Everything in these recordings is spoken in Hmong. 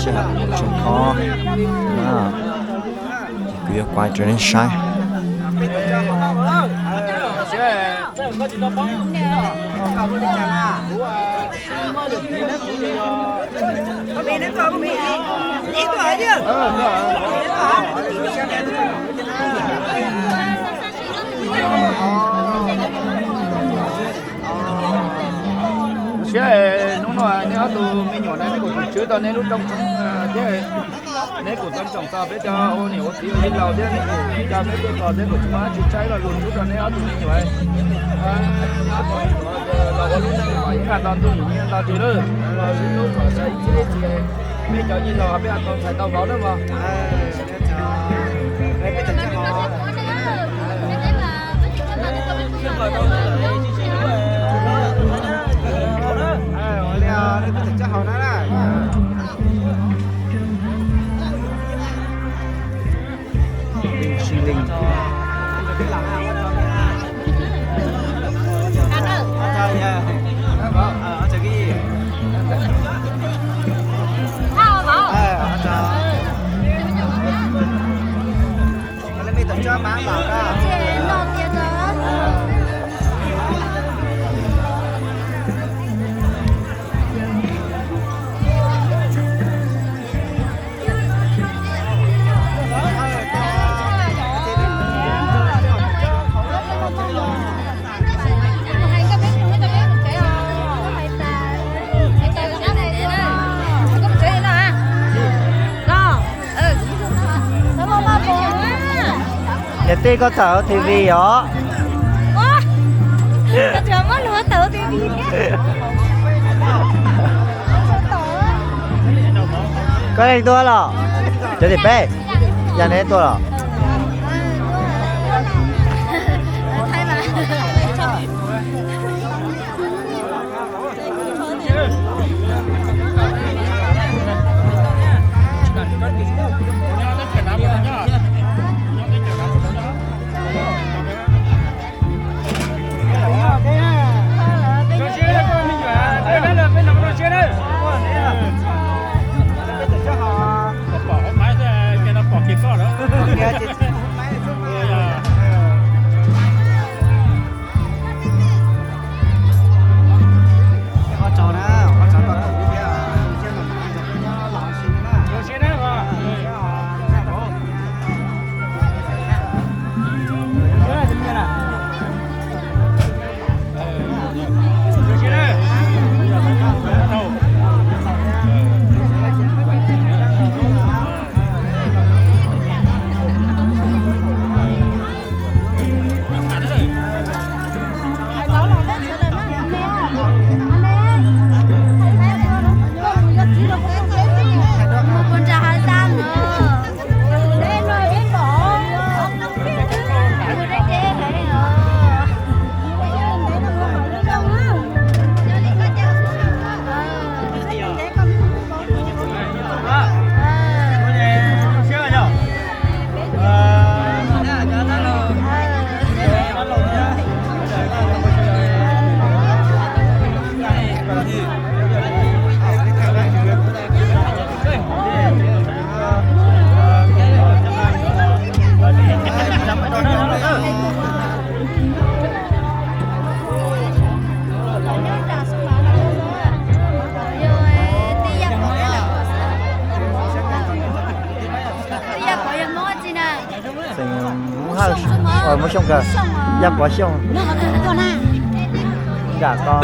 Sij hawm zoo khov na, ces kuv yuav kuav rau nej saib. Siab, hnub no neb ob tug me nyuam na, neb kuj tswv tau neb lub rooj tshoob thiab. Neb kuj tau tsoom txog peb cov ua niam ua txiv ua yij laus thiab, neb kuj coj peb tuaj txog thiab, kuj tsis muaj dab tsi tshaib los lus rau neb ob tug me nyuam. Neb ob tug me nyuam los ua lub neej kom ib nqag nto ntuj mus ib nqag nto ris lawm, los sib hlub kom sawv ib txhis ib txhis, peb cov yij laus peb tau ntxhais tau vauv na mog. Niam tij koj tawm hauv T V os. Koj leej tuaj los? Cov tim peb, yog neb tuaj los? Xeem Hawj, Muaj Xyooj kawg, Yaj Kuav Xyooj. Nram ko.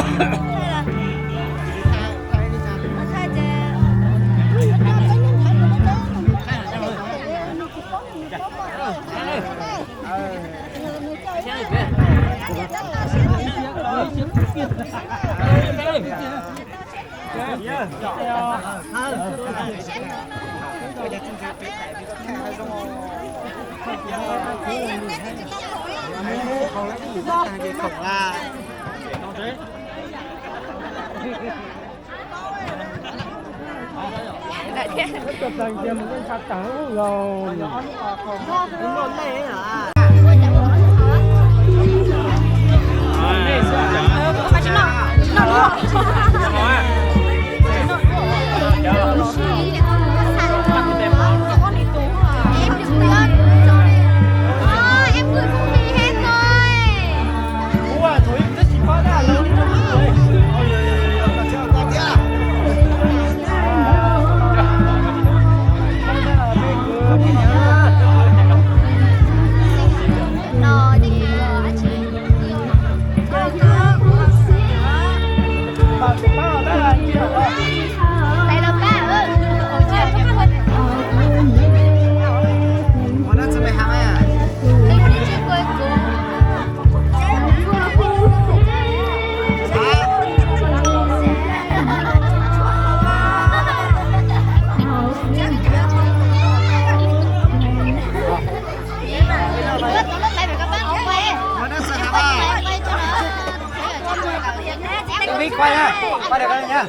Quay nha, quay được đây nha.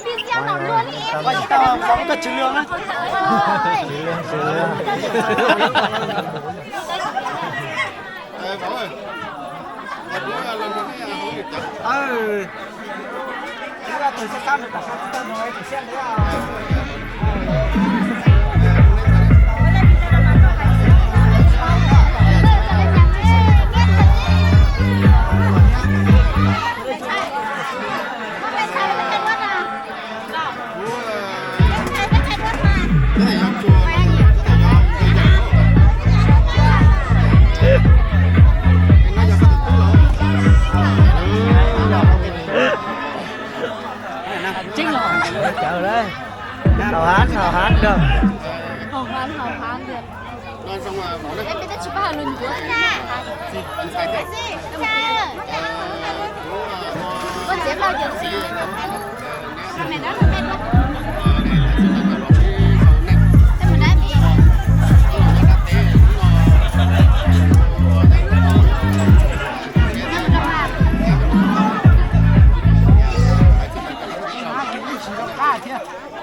Quay tao có cái trừ lương á. Hào hán, hào hán đâu. Hào hán, hào hán kìa. Em tsis pab hais lus ncuav.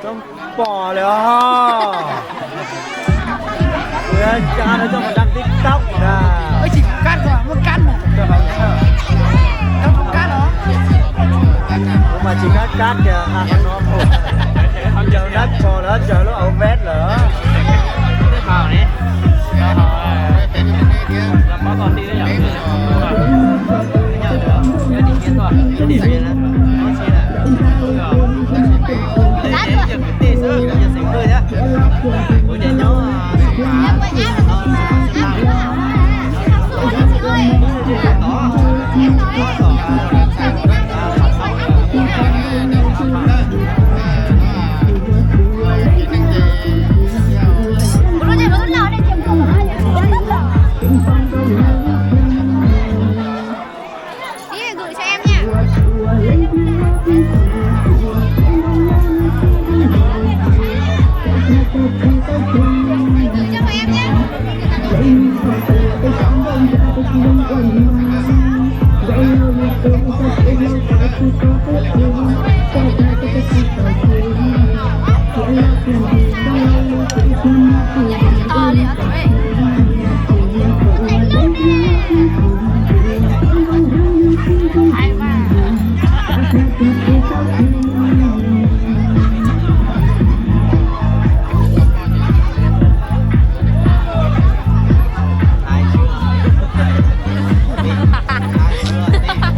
Tau pom lawm os. Ua cas no coj mus đăng TikTok na. Kuv mas tsis kab kab tias no, ncaws nab tsho lawm, ncaws lub au vest lawm. Tí gửi cho em nha. Gửi cho em nhé.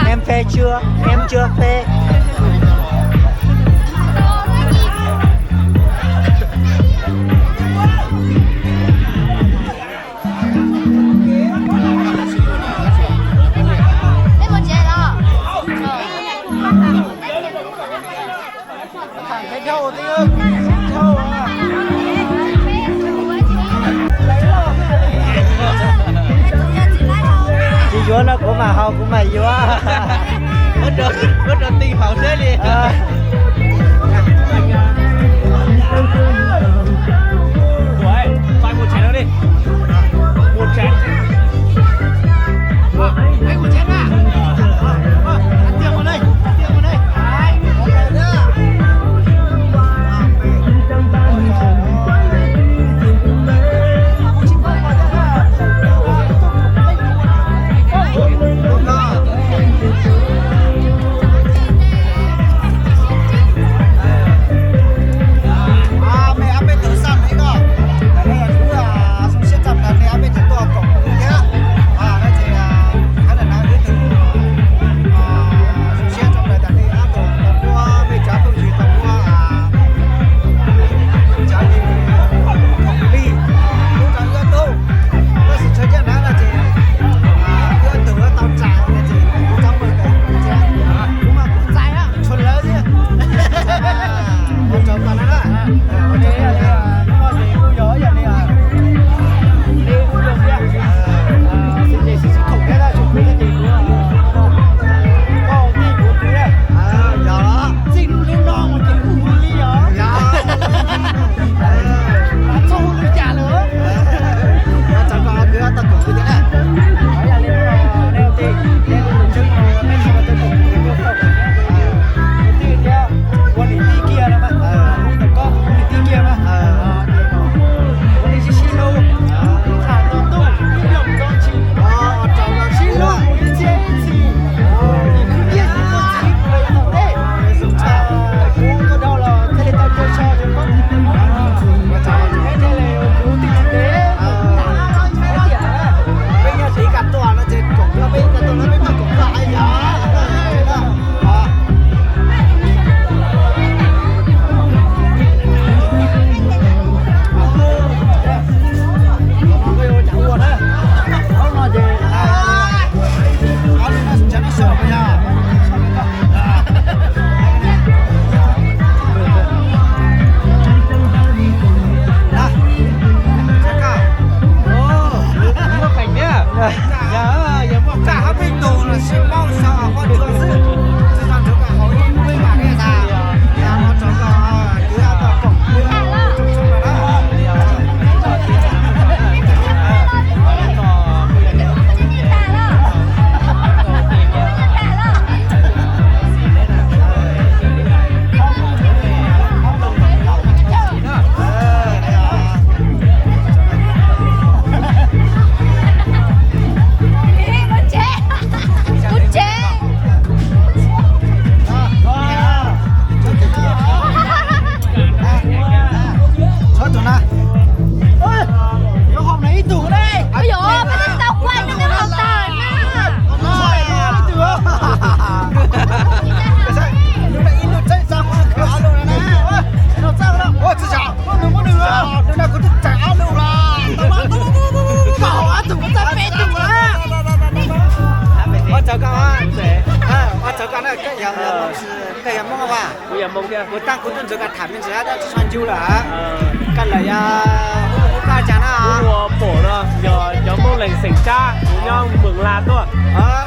Em phê chưa? Em chưa phê. Tsis yuav no kuv mam haus kuv mam yuav. Muab rau tij haus seb li. Kuv yog Hmoob thiab. Kuv taag kuv tuaj ntxuav koj tham me ntsis hab, tso tso ncu lawm. Koj lawm yog hu koj caag na? Kuv hu ua Pom no, yog cov Moob Leeg xeem Tsab, kuv nyob Moos Las tuaj.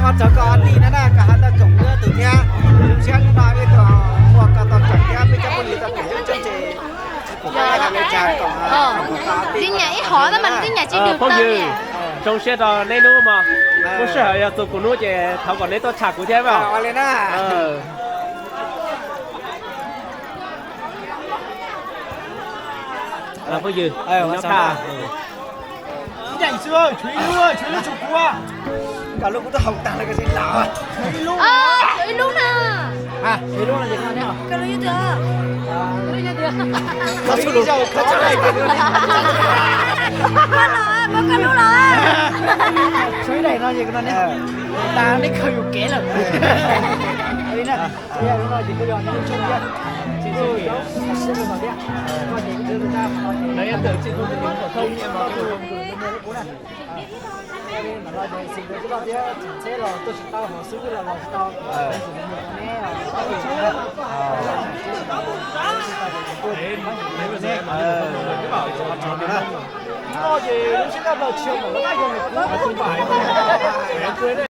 Ua tsaug koj tij no na, koj has tau koom wb tug thiab. Zoo siab hnub no wb tau muaj koj tau koom thiab peb cov phooj ywg tau koom wb tsob ntse. Tib nyam ib hov tab mas tib nyam tsis dug tau. Zoo siab rau neb hnub mog. Muaj sij hawm yog txug kuv hnub ces thov kom neb tuaj tsham kuv thiab. Phooj ywg, nyob tshaj. Koj lub kuv twb haus tag lawm, koj tseem lam. Ib lub na. Koj los, muab koj lub los. Tshuav ib daim no ces kuv no ne. Tas neb khaws yus kev lawm. Li na, yog lub no ces kuj yog neb tshuav thiab. Tsis tau thiab. Koj ces kuv twb tau tag no ces kuv no ces kuv no ces xwb los thiab txheeb los tuaj tsis tau, hauv xwb los los tsis tau. Ces lub sij hawm no tsis yog